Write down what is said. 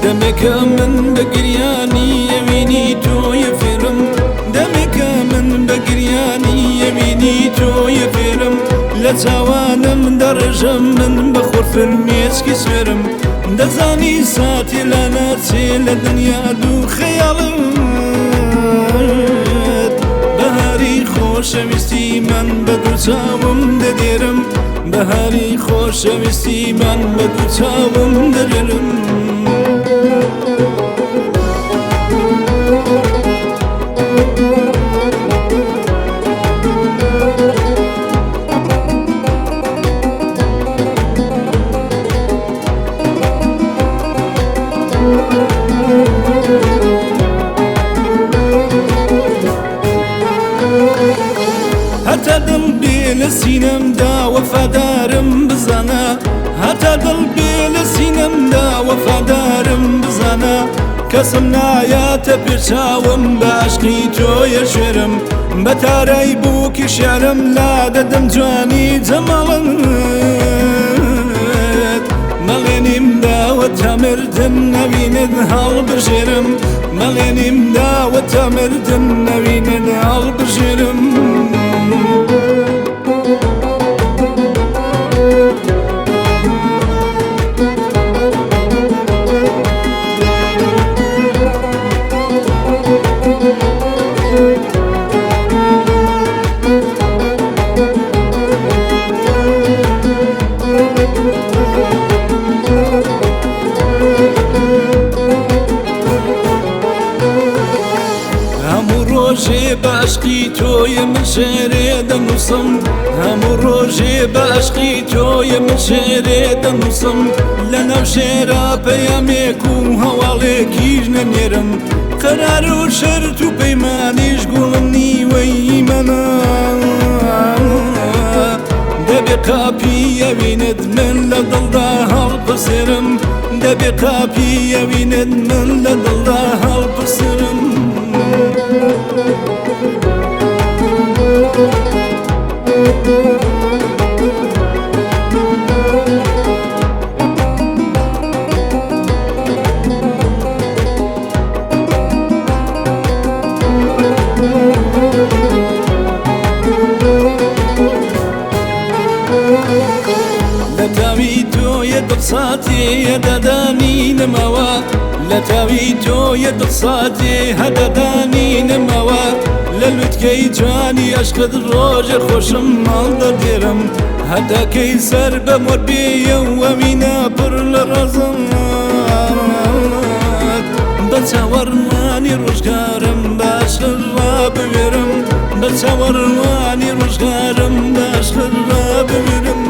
دەمێکە من بە گریانی ئەوینی تۆیە فێرم، دەمێکە من بە گریانی ئەوینی تۆیە فێرم، لە چاوانم دەڕێژم من بە خۆر فرمێسکی سوێرم، دەزانی ساتێ لا ناچێ لە دنیا دوو خەیاڵت، بەهاری خۆشەویستی من بە دوو چاوم دەدێرم، بەهاری خۆشەویستی من بە دوو چاوم دەدێرم. هەتا دڵ بێ لە سینەمدا وەفادارم بزانە، هەتا دڵ بێ لە سینەمدا وەفادارم بزانە، کەسم نایاتە پێچاوم بە عەشقی تۆیە شوێرم، بە تارای بووکی شعرم لا دەدەم جوانی جەماڵت، مەڵێنیم داوە تا مردن نەوینت هەڵبژێرم، مەڵێنیم داوە تا مردن نەوینت هەڵبژێرم. هەموو ڕۆژێ بە عەشقی تۆیە من شعرێ دەنووسم، هەموو ڕۆژێ بە عەشقی تۆیە من شعرێ دەنووسم، لەناو شعرا پەیامێک و هەواڵێکیش نەنێرم، قەرار و شەرت و پەیمانیش گوڵم نیوەی منە، دەبێ قاپی ئەوینت من لە دڵدا هەڵپسێرم، دەبێ قاپی ئەوینت من لە دڵدا هەڵپسێرم. لە تاوی تۆیە دڵساتێ هەدادانی نەماوە، لە تاوی تۆیە دڵساتێ هەدادانی نەماوە، لە لوتکەی جوانی عەشقت ڕۆژێ خۆشم ماڵ دەدێرم، هەتاکەی سەر بە مۆر بێیەوە ئەوینە پڕ لە ڕازت، بە چاوەڕوانی ڕۆژگارم بە عەشقت ڕابوێرم، بە چاوەڕوانی ڕۆژگارم بە عەشقت ڕابوێرم.